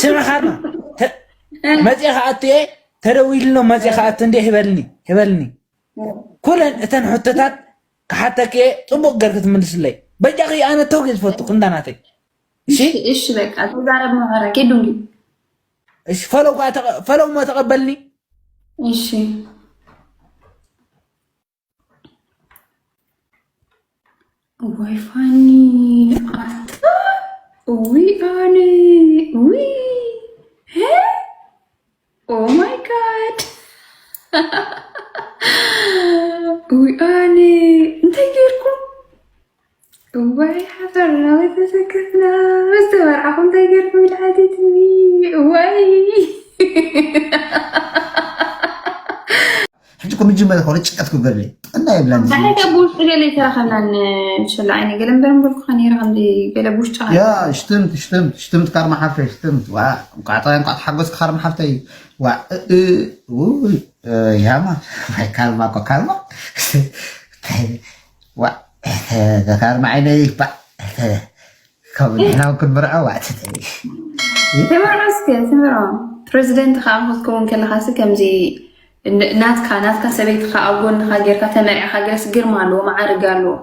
ስምዒ ካርማ መፅኤ ከኣቱ እየ። ተደዊልሎ መፅኤ ከኣቱ እንደ ህበልኒ ህበልኒ ኩለን እተን ሕቶታት ክሓተክ እየ። ፅቡቅ ገር ክትምልስለይ በጃኺ። ኣነ ተውጌ ዝፈቱ ክንዳናተይ። እሺ እሺ በቃ ተዛረብ መኸራ ኬዱንጊ እሺ ፈለው ፈለውሞ ተቐበልኒ። እሺ ወይ ፋኒ ኣታ ዊ ኣነ ዊ ሄ ኦ ማይ ጋድ ዊ ኣነ እንታይ ጌርኩም? እዋይ ሓፈርና ወይ ተሰከፍና ምስ ተመርዓኹም እንታይ ጌርኩም ኢልሓቲትኒ እዋይ ሕጂ እኮ ምጅመር ከሎ ጭቀት ክገርለ ጥዕና የብላን። እንታይ ከ ብውሽጢ ገለ ይተረኸብናን ሸላ ዓይነ ገለ እምበር እምበልኩ ከነይረ ከምዚ ገለ ብውሽጢ ያ ሽትምት ሽትምት ሽትምት ካርማ ሓፍተይ ሽትምት ዋ እንኳዕ ጥራይ እንኳዕ ተሓጎስኪ ካርማ ሓፍተይ ዋ እ- እ- ውይ፣ እ፣ ያማ ካርማ እኮ ካርማ ዋ ካርማ ዓይነይ ባ ከም ንሕና እውን ክንምርዖ ዋ ተመርዖ እስከ ተመርዖ ፕረዚደንት ከዓ ክትከውን ከለኻሲ ከምዚ ን-፣ ናትካ ናትካ ሰበይትኻ ኣብ ጎንኻ ጌርካ ተመርዕኻ ገለስ ግርማ ኣለዎ፣ መዓርግ ኣለዎ።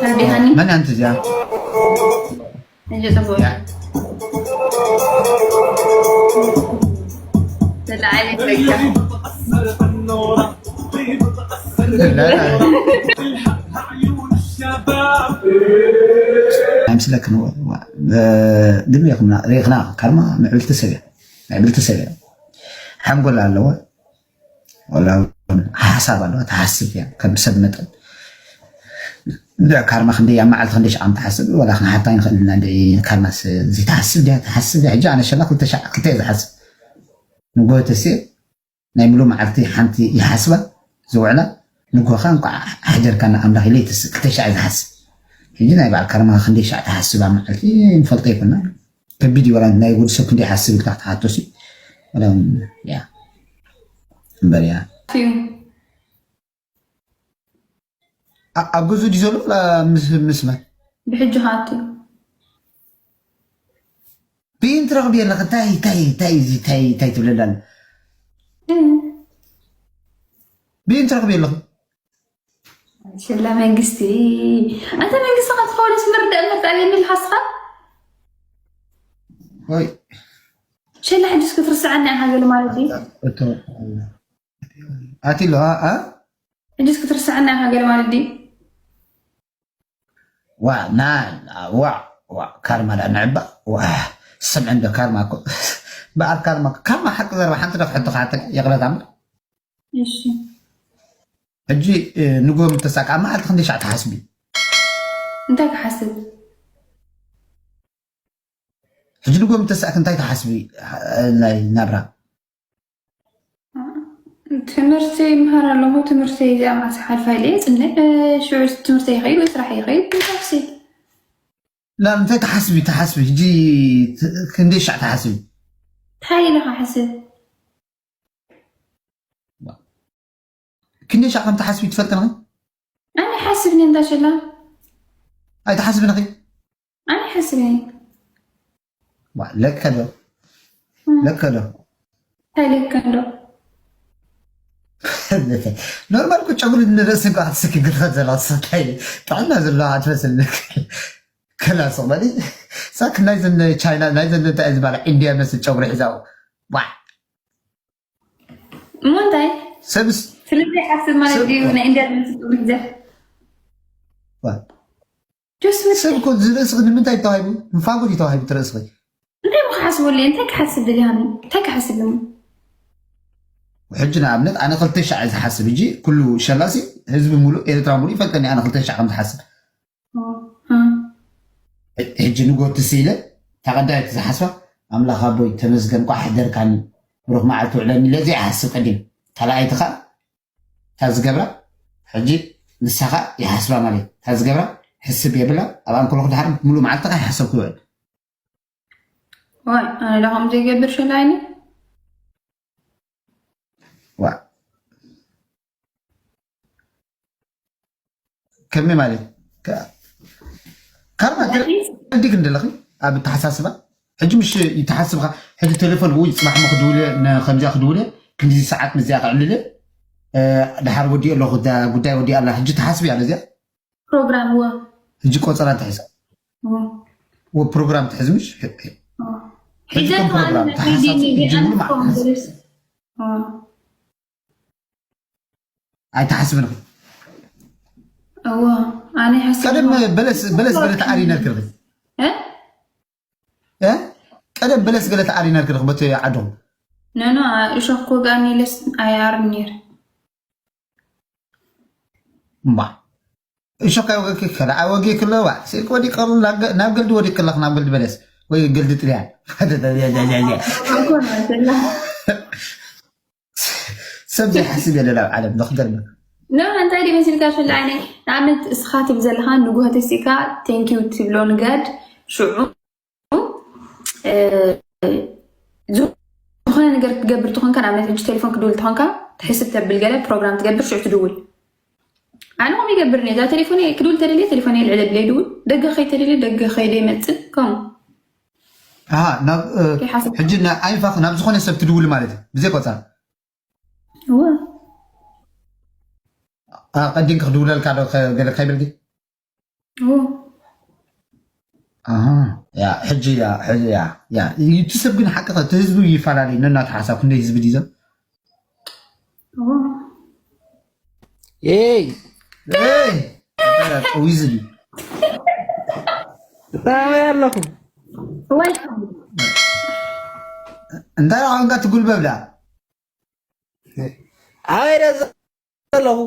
ኣዴሃኒ መን ኣንቲ እዚኣ? እንጂ ጽቡቅ። ያ። ተላዓለ በቃ። لا، لا. ኣይመስለክን ወ-፣ ወ-፣ እ፣ ድም ኢኹምና ሪኢኽና ካርማ ምዕብልቲ ሰብ እያ። ምዕብልቲ ሰብ እያ። ሓንጎል ኣለዋ። ወላ ሓሳብ ኣለዋ፣ ትሓስብ እያ። ከም ሰብ መጠን እንደ ካርማ ክንደይ ኣብ መዓልቲ ክንደይ ሸዓም ትሓስብ ወላ ክንሓታ ይንኽእል ኢና። እንደ ካርማ ስ-፣ እዚ ትሓስብ ድያ? ትሓስብ እያ። ሕጂ ኣነ ሸላ ክልተ ሸዓ ክልተ እየ ዝሓስብ። ንጎሆ ተስየ ናይ ምሉእ መዓልቲ ሓንቲ ይሓስባ ዝውዕላ። ንጎኻ እንኳዕ ሓጀርካና ኣምላኽ ኢለ ይትስ ክልተ ሸዓ እየ ዝሓስብ። ሕጂ ናይ በዓል ካርማ ክንደይ ሸዓ ትሓስብ ኣብ መዓልቲ ንፈልጦ ይኮና። ከቢድ እዩ። ወላ ናይ ወዲ ሰብ ክንደይ ሓስብ ኢልካ ክትሓቶ ሲ፣ ወላ ያ እምበር ያ። እዩ። ኣ-፣ ኣብ ገዝኡ ድዩ ዘሎ? ወላ ምስ፣ ምስ መን? ብሕጂ ከኣቱ። ብኢን ትረኽቢ ኣለኺ? እንታይ፣ እንታይ፣ እንታይ፣ እዚ እንታይ፣ እንታይ ትብለላ ኣለ? እም። ብኢን ትረኽቢ ኣለኺ? ሽላ መንግስቲ። ኣንተ መንግስቲ ካብ ዝኾነ ስምርዳእ ምርዳእ የብልካ እስኻ? ወይ። ሽላ ሕጅስ ክትርስዓና ኢኻ ገለ ማለት ድዩ? እቶ፣ ኣቲ ኣለዋ፣ ኣ? ሕጅስ ክትርስዓና ኢኻ ገለ ማለት ድዩ? ዋ፣ ና፣ ዋ፣ ዋ፣ ካርማ ዳ ንዕባ፣ ዋ፣ ስምዕ እንዶ ካርማ እኮ። በዓል ካርማ፣ ካርማ ሓቂ ዘረባ ሓንቲ ዶ ክሕቶ ክሓተካ፣ ይቕረታ እምበር። እሺ። ሕጂ፣ እ፣ ንጎ ምተሳካ፣ ኣብ መዓልቲ ክንደይ ሻዕ ትሓስቢ? እንታይ ክሓስብ? ሕጂ ንጎ ምተሳእኪ እንታይ ትሓስቢ? እ፣ ናይ ናብራ? ትምህርቲ ይምሃር ኣለኹ። ትምህርቲ እዚኣ መዓስ ሓልፋ ኢለ እየ ጽንሕ። ሽዑ ትምህርቲ ይኸይድ ወይ ስራሕ ይኸይድ። ታክሲ። ላ፣ እንታይ ትሓስቢ? ትሓስቢ? ሕጂ ት-፣ ክንደይ ሻዕ ትሓስቢ? እንታይ ኢለ ክሓስብ? ክንደይ ሻዕ ከም ትሓስቢ ትፈልጥን ኢኺ? ኣነ ሓስብኒ እንዳ ሸላ። ኣይትሓስብን ኢኺ? ኣነ ሓስብኒ። ዋ፣ ለከ ዶ? እም። ለከ ዶ? እንታይ ለከ ዶ? ኖርማል እኮ ጨጉሪ ንርእሲ እንኳ ክትስኪ ክትኸድ ዘለዋ ሰታይ ጥዕና ዘለዋ ኣትመስል። ከላ ሱቕ በሊ። ሳክ ናይ ዘን ቻይና፣ ናይ ዘን እንታይ ዝበላ ኢንድያ መስል ጨጉሪ ሒዛው። ዋ። እሞ እንታይ? ሰብስ-፣ ስለዚ ሓስብ ማለት ሰብ-፣ ድዩ? ናይ ኢንድያ መስል ጨጉሪ ሒዘ። ዋ። ጆስ ምስ ሰብ እኮ እዚ ርእስኺ ንምንታይ ተዋሂቡ? ንፋጎት እዩ ተዋሂቡ እቲ ርእስኺ። እንታይ እሞ ክሓስበሉ እየ? እንታይ ክሓስብ ደሊኻ? እንታይ ክሓስብ እሞ? ሕጂ ንኣብነት ኣነ ክልተ ሻዕ እየ ዝሓስብ። ሕጂ ኩሉ ሸላሲ ህዝቢ ሙሉእ ኤርትራ ሙሉእ ይፈልጠኒ ኣነ ክልተ ሻዕ ከም ዝሓስብ። ኦ፣ እ። ሕጂ ንጎ ትስ ኢለ እታ ቀዳመይቲ ዝሓስባ ኣምላኽ ኣቦይ ተመስገን ቋሕ ሕደርካኒ ብሩኽ መዓልቲ ውዕለኒ ኢለ እዚኣ ይሓስብ ቀዲም። ካልኣይቲ ኸኣ እታ ዝገብራ ሕጂ ንሳ ኸኣ ይሓስባ ማለት እዩ። እታ ዝገብራ ሕስብ የብላ ኣብ ኣንኮሎ ክድሓር ሙሉእ መዓልቲ ኸኣ ይሓሰብኩ ይውዕል። ዋይ፣ ኣነ ዳ ከምኡ ዘይገብር ሸላይኒ። ዋ። ከመይ ማለት? ከ-፣ ካርማ ኣቲ ትረዲግ እንደለኺ ኣብ ኣተሓሳስባ? ሕጂ ምሽ ይተሓስብኻ፣ ሕጂ ቴሌፎን፣ ውይ፣ ጽባሕ እሞ ክድውል እየ፣ ነ-፣ ከምዚኣ ክድውል እየ፣ ክንዲዚ ሰዓት ምስዚኣ ክዕልል እየ፣ እ፣ ደሓር ወዲኦ ኣለኹ፣ እዛ ጉዳይ ወዲኣ ኣላ። ሕጂ ትሓስቢ ኣለ እዚኣ? ፕሮግራም፣ እወ። ሕጂ ቆጸራ ትሕዝ። እወ። እወ፣ ፕሮግራም ትሕዝ ምሽ? እወ። ሕጂ ሒዘ ከም ከኣ ፕሮግራም ንመግቢ ተሓሳስ ዲኒ ሕጂ ሙሉ ኣነ ማለት ክኸውን ትሕዝ። ዝብል። እወ። ኣይትሓስብን ኢኺ። እወ፣ ኣነ ይሓስብ ቀደም እኮ። በለስ፣ በለስ ገለ ተኣሪ ነርክርኺ። እ? እ? ቀደም በለስ ገለ ተኣሪ ነርክርኺ በቲ ዓድኹም። ኖ፣ ኖ፣ እሾኽ ክወግኣኒ ኢለስ ኣይኣርን ነይረ። እምባ። እሾኽ ኣይወገኪ ከላ፣ ኣይወገኪ ኣለዋ። ስኢልኪ ወዲቂ፣ ናብ ገ-፣ ናብ ገልዲ ወዲቂ ከለኺ፣ ናብ ገልዲ በለስ ወይ ገልዲ ጥልያን። ኣኮ ነው፣ ሰላ። ሰብ ዘይሓስብ የለን ኣብ ዓለም፣ ንኽገርመካ። ኖ፣ እንታይ ድዩ መሲልካ፣ ሸላ ዓይነይ? ንኣብነት፣ እስኻ ትብል ዘለኻ፣ ንጉሆ ተሲእካ፣ ቴንኪዩ ትብሎ ንጋድ፣ ሽዑ፣ እ፣ ዝኾነ ነገር ክትገብር ትኾንካ፣ ንኣብነት፣ ሕጂ ቴሌፎን ክድውል ትኾንካ፣ ትሕስብ ተብል ገለ ፕሮግራም ትገብር፣ ሽዑ ትድውል። ኣነ ከምኡ ይገብር እየ። እዛ ቴሌፎነይ ክድውል ተደልየ፣ ቴሌፎነይ ልዕል ኣብለ ይድውል። ደገ ኸይድ ተደልየ፣ ደገ ኸይደ ይመጽእ። ከምኡ። ኣሃ፣ ናብ፣ እ፣ ከይሓሰብ- ሕጂ ና-፣ ኣይፋኽ ናብ ዝኾነ ሰብ ትድውል ማለት እዩ፣ ብዘይ ቆጻል። እወ። ኣ፣ ቀዲም ክድውለልካ ዶ ከ-፣ ገለ ከይበልኪ? እወ። ኣሃ፣ ያ፣ ሕጂ ያ፣ ሕጂ ያ፣ ያ። እቲ ሰብ ግን ሓቂ ኸ-፣ እቲ ህዝቢ ይፈላለዩ፣ ነናቱ ሓሳብ ክንደይ ህዝቢ ድዩ ዘሎ? እወ። ኤይ! ኤይ! ጠዊ ዝብል። እንታይ ኣለኹም? Welcome። እንታይ ደኣ ኮንካ ትጉልበብ ደኣ? ኣበይ ደኣ ዘለኹ?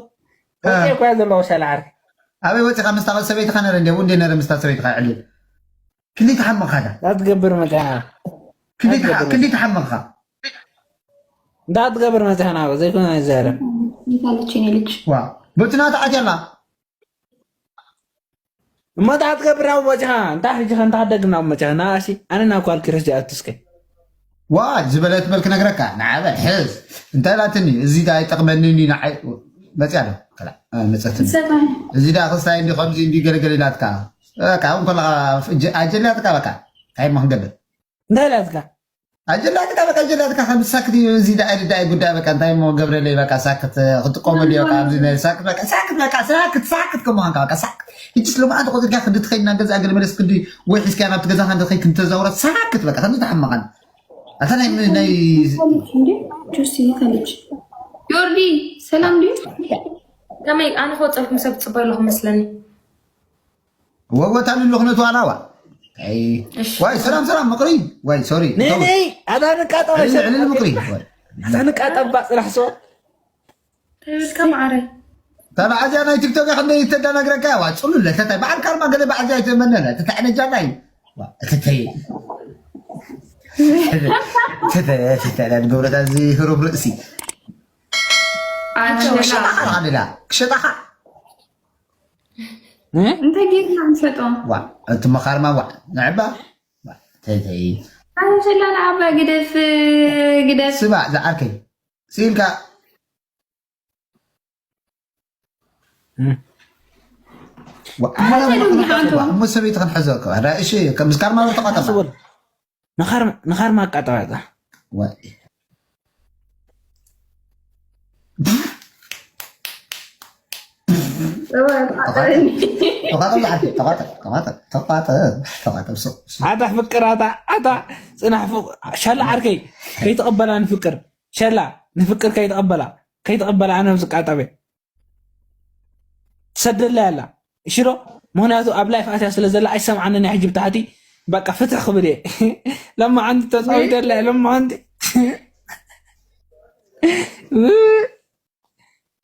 እ። ወፂኤ እኮ እየ ዘለኹ፣ ሸላ ዓርከይ። ኣበይ ወፂኻ? ምስታ ሰበይትኻ ነረ እንደ፣ እንደ ነረ ምስታ ሰበይትኻ ዕልል። ክንደይ ተሓመቕኻ ደኣ? እንታይ ትገብር መፂኻ? ክንደይ ተሓ-፣ እንዳትገብር ክንደይ ተሓመቕኻ? እንዳትገብር መፂኻ ናበ ዘይኮነ ኣይዛረብ። ይታለች የኔ ልጅ። ዋ፣ በቲ ናታ ኣትያ ኣላ። እሞ እንታይ ትገብር ናብኡ መፂኻ? እንታይ ሕጂ ከ እንታይ ክደግም ናብኡ መፂኻ? ና እሺ፣ ኣነ ናብ ኳልኪ ረስዲ ኣትስከ። ዋ፣ ዝበለት በል ክነግረካ፣ ንዓ በል ሕዝ። እንታይ ኢላትኒ? እዚ ዳ ኣይጠቕመንን እዩ ንዓይ። መፅያ ዶ? ከላ፣ አ፣ መፀትኒ። ሰማይ። እዚ ዳ ክስታይ እንዲ ከምዚ እንዲ ገለገለ ኢላትካ። በቃ፣ እውን ከለኻ እጀ-፣ ኣጀላትካ በቃ። እንታይ እሞ ክንገብር? እንታይ ኢላትካ? ኣጀላትካ በቃ፣ ኣጀላትካ ከም ሳክት እዩ። እዚ ዳ ኣይርዳእ ጉዳይ በቃ፣ እንታይ እሞ ገብረለይ በቃ፣ ሳክት ክትጥቀመሉ እዩ በቃ፣ ኣብዚ ናይ ሳክት በቃ፣ ሳክት በቃ፣ ሳክት፣ ሳክት ከም ምዃንካ በቃ፣ ሳክት። ሕጂስ ሎማዓንቲ ቆፂርካ ክንዲ ትኸይድ ናብ ገዛ ገለ መለስ ክንዲ ወይ ሒዝካ ናብቲ ገዛኻ እንድትኸይድ ክንተዛውራ፣ ሳክት በቃ፣ ከምዚ ተሓመቓን። ኣታ ናይ፣ ናይ እንዴ? ጁሲ ይፈልጅ። ዮርዲ፣ ሰላም ድዩ? ከመይ፣ ኣነ ክወፀልኩም ሰብ ትፅበዩ ኣለኹም መስለኒ። ወወታ ልሉ ክነቱ ኣላዋ። ኣይ፣ እሺ። ዋይ፣ ሰላም፣ ሰላም፣ ምቕሪ። ዋይ፣ ሶሪ። ነይ፣ ተው። ነይ፣ ኣታ ንቃጠባ፣ ዕልል፣ ዕልል፣ ምቕሪ። ዋይ። ኣታ ንቃጠባ፣ ፅራሕ ሰው። ተብልካ ማዕረ። ታዲያ ኣዚያ ናይ ቲክቶክ እያ ክንደይ ተደናግረካ? ዋ፣ ፅሉለ፣ ተታይ። በዓል ካርማ ገለ በዓል ኣዚያ ኣይተመነነ። ተታይ፣ ዕነጃ ናይ። ዋ፣ ተታይ። ተታይ፣ ተታይ፣ ናይ ገብረታ እዚ ህሩም ርእሲ። ኣታ ክሸጣኻ፣ ኣደዳ፣ ክሸጣኻ። እ? እንታይ ጌርና ንሰጦ? ዋ፣ እቲ መኻርማ፣ ዋ፣ ንዕባ። ዋ፣ ተይ፣ ተይ። ኣነ ዘላ ንዓባ ግደፍ፣ ግደፍ። ስማ፣ ዝዓርከይ፣ ስኢልካ። እ? ዋ፣ ኣታ ኣላ፣ ዶ ዋ፣ እንዲኻ ኣንተ? ዋ፣ እሞ ሰበይቲ ክንሕዞ እኮ። ራ-፣ እሺ፣ ከም ምስ ካርማ ተቋጠማ። ሓስቦል። ንኻር-፣ ንኻርማ ኣቃጠባጣ። ዋይ። ተቋጠም፣ ተቋጠም፣ ተቋጠም፣ ተቋጠም፣ ተቋጠም፣ ሱቕ፣ ሱቕ። ኣታ ፍቅር፣ ኣታ፣ ኣታ፣ ጽናሕ ፍቅ-፣ ሸላ ዓርከይ፣ ከይትቕበላ ንፍቅር። ሸላ፣ ንፍቅር ከይትቕበላ፣ ከይትቕበላ ኣነ ኣብዚ ቃጠበ። ትሰደላ ኣላ። እሺ ዶ? ምኽንያቱ ኣብ ላይፍ ኣትያ ስለ ዘላ ኣይሰምዓንን እያ። ሕጂ ብታሕቲ በቃ ፍትሕ ክብል እየ። ለማዓንቲ ተጻዊተላ እያ፣ ለማዓንቲ።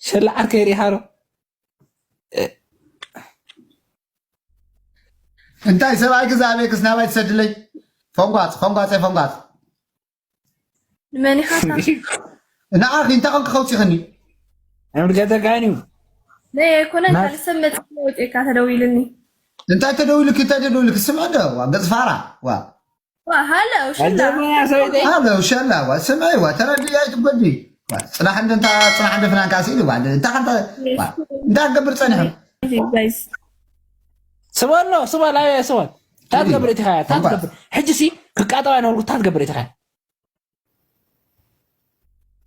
ሸላ ዓርከይ ሪኢኻ ዶ? እንታይ ሰብኣይ ክዛበየክስ ናባይ ትሰድለይ? ፈንጓጽ፣ ፈንጓጸ፣ ፈንጓጽ። ንመን ኢኻ? ንዓኺ እንታይ ኮንኪ ከውፂኽኒ? ኣምርገተካኒ። ነይ ኣይኮነን፣ ናይ ካልእ ሰብ መፂኡ ወፂእካ ተደዊልኒ። እንታይ ተደዊልኪ? እንታይ ተደዊልኪ? ስምዒ ዶ? ዋ፣ ገፅ ፋራ። ዋ። ዋ፣ ሃሎ፣ ሸላ። ኣጀማያ ሰበይተይ። ሃሎ፣ ሸላ። ዋ፣ ስምዒ፣ ዋ፣ ተረድኢ ኣይትጎድኢ። ዋ፣ ፅናሕ እንደ እንታ፣ ፅናሕ እንደ ፍናን ካሲ ኢሉ፣ ዋ፣ እንታ ከንታ፣ ዋ፣ እንታይ ክገብር ፀኒሑ? ጋይስ። ስበሎ፣ ስበል፣ ኣየ፣ ስበል። እንታይ ትገብር እቲ ኻያ? እንታይ ትገብር? ሕጂ ሲ ክቃጠባ ይነበርኩ፣ እንታይ ትገብር እቲ ኻያ?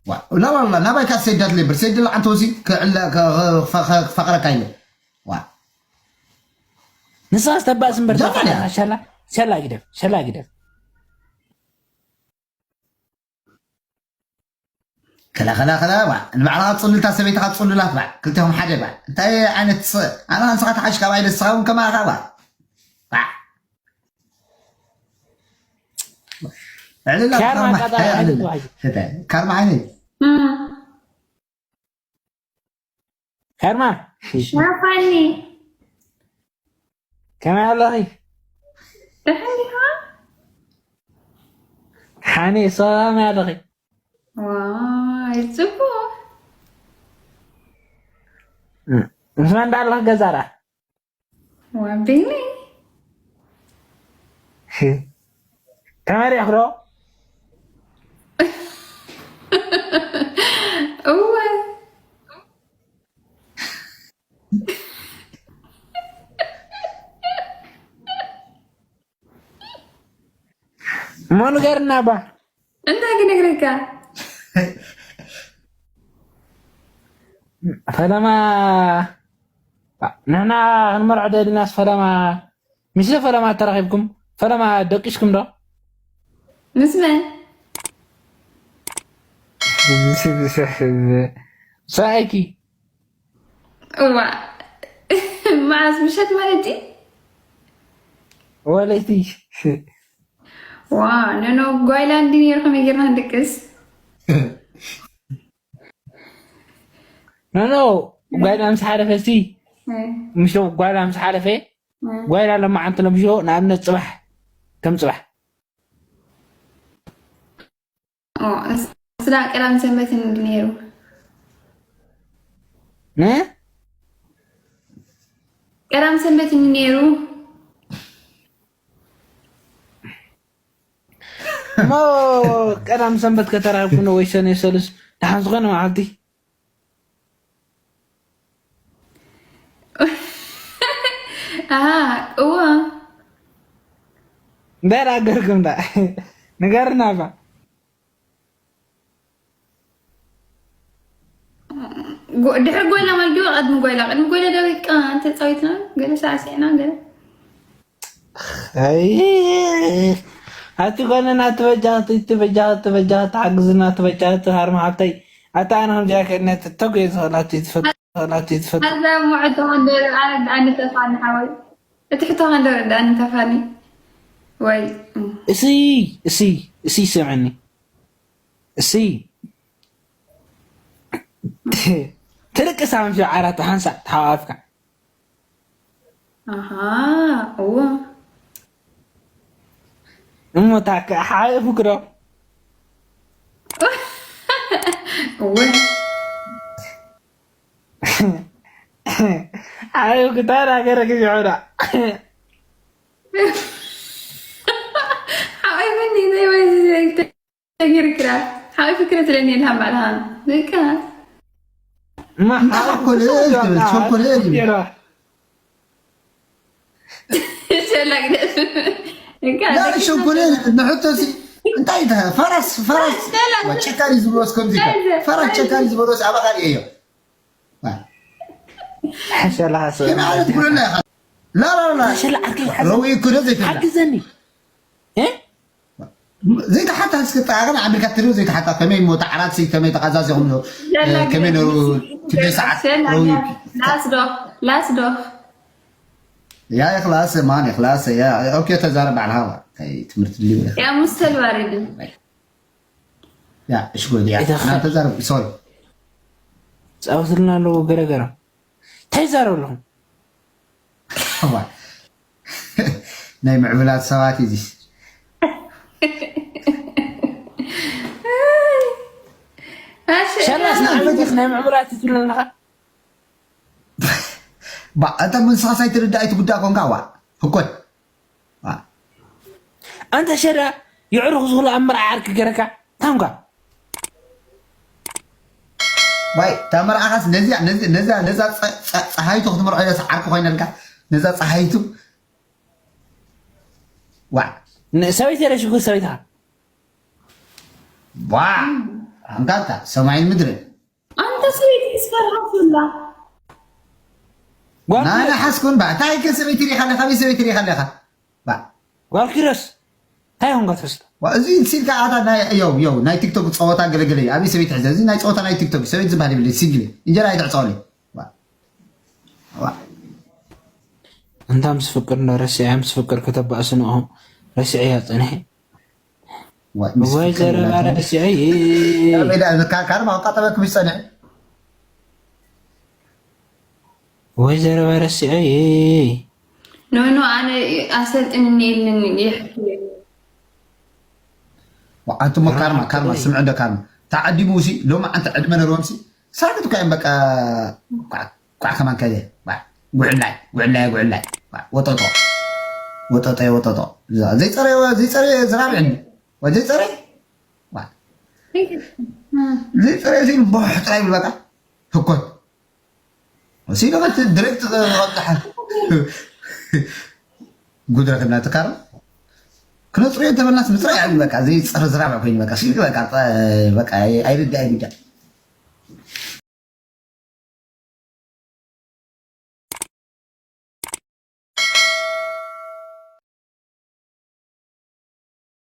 ዋ፣ ላ፣ ላ፣ ላ፣ ናባይ ካት ሰይዳት ሌበር፣ ሰይድ ላ ዓንተ ወሲ ክዕለ፣ ከ-፣ ከ-፣ ከ-፣ ከ-፣ ክፈቕረካ ኢለ። ዋ። ንሳ ዝተባእስ እምበር ጀመርያ። ተፋ-፣ ሸላ፣ ሸላ ግደፍ፣ ሸላ ግደፍ። ከላ፣ ከላ፣ ከላ፣ ዋ። ንባዕልኻ ጽሉልታ ሰበይትኻ ጽሉላት፣ ዋ። ክልቴኹም ሓደ፣ ዋ። እንታይ ዓይነት ስ-፣ ኣነ ንስኻ ተሓሽ ካብ ኣይደ ንስኻ እውን ከማኻ፣ ዋ። ዋ። ዕልል ኣብ ካርማ ካርማ። ኣቃጣሪ ኣይ፣ ዕልል። ዓይነት ዋሂ። ካርማ ዓይነት። እም። ካርማ። ሻፋኒ። ከመይ ኣለኺ? ደሓን ዲኻ? ሓኒ፣ ሰላም ኣለኺ? ዋይ፣ ጽቡቕ። ምስ መን ደኣ ኣለኺ ገዛ ደኣ? ዋ፣ ቤኒ። ተመሪሕኪ ዶ? እወ። እሞ ንገርና ባ። እንታይ ክነግረካ? ፈለማ ንሕና ክንመርዖ ደሊናስ ፈለማ፣ ምስለ ፈለማ ተራኺብኩም፣ ፈለማ ደቂስኩም ዶ? ምስ መን? ሰኣይኪ። እዋ፣ መዓስ ምሸት ማለት እዩ? ወለይቲ። ዋ፣ ኖኖ፣ ጓይላ እንዲ ነይርኩም ይገርና ንድቅስ። ኖኖ፣ ጓይላ ምስ ሓለፈ እስቲ፣ እ። ምሽ ጓይላ ምስ ሓለፈ፣ እ። ጓይላ ለማዓንቲ ለምሽዎ፣ ንኣብነት ጽባሕ፣ ከም ጽባሕ። ኦ፣ እስ-፣ ስዳ ቀዳም ሰንበት እንዲ ነይሩ። እ? ቀዳም ሰንበት እንዲ ነይሩ። እሞ ቀዳም ሰንበት ከተራኽብኩ ነው ወይ ሰኔ ሰሉስ? ደሓን ዝኾነ መዓልቲ። ኣሃ፣ እወ። እንታይ ደኣ ገርኩም ደኣ? ንገርና እባ። ጎ-፣ ድሕሪ ጎይላ ማለት ድዩ? ቅድሚ ጎይላ? ቅድሚ ጎይላ ዶ በቃ ተጻዊትና? ገለ ሳዕሲዕና ገለ። ኣይ፣ ኣቲ ኮነ ናቲ በጃኽቲ፣ እቲ በጃኽቲ፣ በጃኽቲ፣ ሓግዝና፣ እቲ በጃኽቲ፣ ሃርማ ሓብተይ። ኣታ ኣነ ከምዚኣ ከእነት ተጎየ ዝኽእላቲ ትፈቱ፣ ዝኽእላቲ ትፈቱ። ኣዛ ሙዕቶ እንደር ኣነ ኣንተፋኒ ሓወይ። እቲ ሕቶ ከንደር ኣንተፋኒ። ወይ። እሲ፣ እሲ፣ እሲ ስምዕኒ። እሲ። ትልቅስ ኣምሽ ዓራት ሓንሳእ ተሓዋፍካ። ኣሃ፣ እወ። እሞ ታከ ሓይፉክ ዶ? እወ። ሓይፉክ ታራ ገረክ ይሖዳ። ሓይፉኒ፣ ናይ ወይ ተገይርክራ። ሓይፉክ ትለኒ የልሃ ባዕልሃ። በቃ። ማ እንታይ ሓይፉክ ቸኮሌት ሰው ትብል፣ ቸኮሌት ይብል። ገራ። ሸላ ግደፍ። እንካ ላ ደቂ ሸኮሌት ንሕቶ ሲ እንታይ ተ-፣ ፈረስ፣ ፈረስ ሸላ ዋ፣ ጨካሪ ዝበሎስ ከምዚ ሸላ ፈረስ ሸላ ጨካሪ ዝበሎስ ኣባኻሪ እዮ። ዋ። ሸላ ሀሰ-፣ ከመይ ዓይነት ኩለና ኢኻ? ላ፣ ላ፣ ላ። ሸላ ዓርከይ ሓግዘኒ። ረዊ እኮ ዶ ዘይተብላ? ሓግዘኒ። እ? ዘይተሓታ እስኪ ጠቃቅን ዓሚልካ ትሪኦ ዘይተሓታ ከመይ ሞት ዓራት ሲ ከመይ ተቃዛዚኹም ነው? ሸላ ከመይ ነሩ ግደፍ። ትቤ ሰዓት ሸላ ረዊ ግደፍ። ላስ ዶ? ላስ ዶ? ያ ይኽላስ ማን ይኽላስ ያ ኦኬ ተዛረብ ባዕልኻ ዋ። ከይ ትምህርቲ ድልዩ ኢኻ። ያ ሙስተል ባሪድ። ያ እሺ ጎል ያ ኢኻ። እና ተዛረብ ሶሪ። ጻውትና ኣለዎ ገረገረ። እንታይ ይዛረብ ኣለኹም? ዋ። ናይ ምዕቡላት ሰባት እዩ እዚስ። ኣሽ-፣ ሸላስ ንዓመት ናይ ምዕቡላት እዩ ትብለና ኣለኻ? ባ፣ ኣንታ ንስኻስ ኣይትርዳእ ኣይትጉዳእ ኮንካ፣ ዋ፣ ህኮት። ዋ። ኣንታ ሸዳ የዕሩኽ ዝኽሉ ኣብ መርዓ ዓርኪ ገረካ፣ ታንኳ። ዋይ፣ እታ መርዓኻስ ነዚኣ፣ ነዚ-፣ ነዛ፣ ነዛ ጸ-፣ ጸ-፣ ጸሃይቱ ክትምርዖ ኢለስ ዓርኪ ኮይነልካ፣ ነዛ ጸሃይቱ። ዋ። ን-፣ ሰበይቲ የለሽ እኮ ሰበይትኻ። ዋ። ኣንታ፣ ኣንታ፣ ሰማይን ምድርን። ኣንተ ሰበይቲ እስከ ርኣኹላ። ጓል ናና ኪሮስ። ሓስኩን ባ፣ እንታይ ከ ሰበይቲ ሪኻ ኣለኻ፣ ኣበይ ሰበይቲ ሪኻ ኣለኻ? ባ። ጓል ኪሮስ፣ እንታይ ሆንካ ተስታ? ዋ፣ እዚ ሲልካ ኣታ ናይ፣ ዮው፣ ዮው፣ ናይ ቲክቶክ ጸወታ ገለገለ እዩ። ኣበይ ሰበይቲ ሕዘ? እዚ ናይ ጸወታ ናይ ቲክቶክ፣ ሰበይቲ ዝበሃል የብለይ፣ ሲንግል። እንጀራ ኣይትዕጸወለይ። ዋ። ዋ። እንታ ምስ ፍቅር እንዶ ረሲዐ፣ ምስ ፍቅር ከተባእስ ንኦም ረሲዐያ ጸኒሐ። ዋ፣ ምስ ወይ ፍቅር ዘረባ ኢላትኒ። ረሲዐ። ያ ቤላ፣ ካ-፣ ካርማ ኣቃጠበክ ምስ ጸንሐ። ወይ ዘረባ ረሲዐ። ኖ፣ ኖ፣ ኣነ ኣሰልጥንኒ ኢልኒ ይሕክየ። ዋ፣ ኣንቱሞ ካርማ፣ ካርማ፣ ስምዕ እንዶ ካርማ። ተዓዲሙ ሲ፣ ሎሚ ኣንተ ዕድመ ነርዎም ሲ፣ ሳክት እኮ እዮም በቃ፣ ኳዕ፣ ኳዕ ከማን ከደ፣ ኳዕ፣ ጉዕላይ፣ ጉዕላይ፣ ጉዕላይ፣ ኳዕ፣ ወጠጦ፣ ወጠጦ፣ ወጠጦ። ዘይጸረየ፣ ዘይጸረየ ዝራብዕኒ፣ ወይ ዘይጸረየ፣ ኳዕ። ዘይጸረየ ሲ፣ ቦሕ ጥራይ ይብል በቃ፣ ህኮት። ሲዶ በት ድሬክት ቀጥታ። ጉድረክ እናተካረ። ክነፅርዮ እንተበልናስ ምፅራይ እዩ በቃ ዘይፅር ዝራብዕ ኮይኑ በቃ ስልኪ በቃ ፀ- በቃ ኣይርዳ ኣይርዳ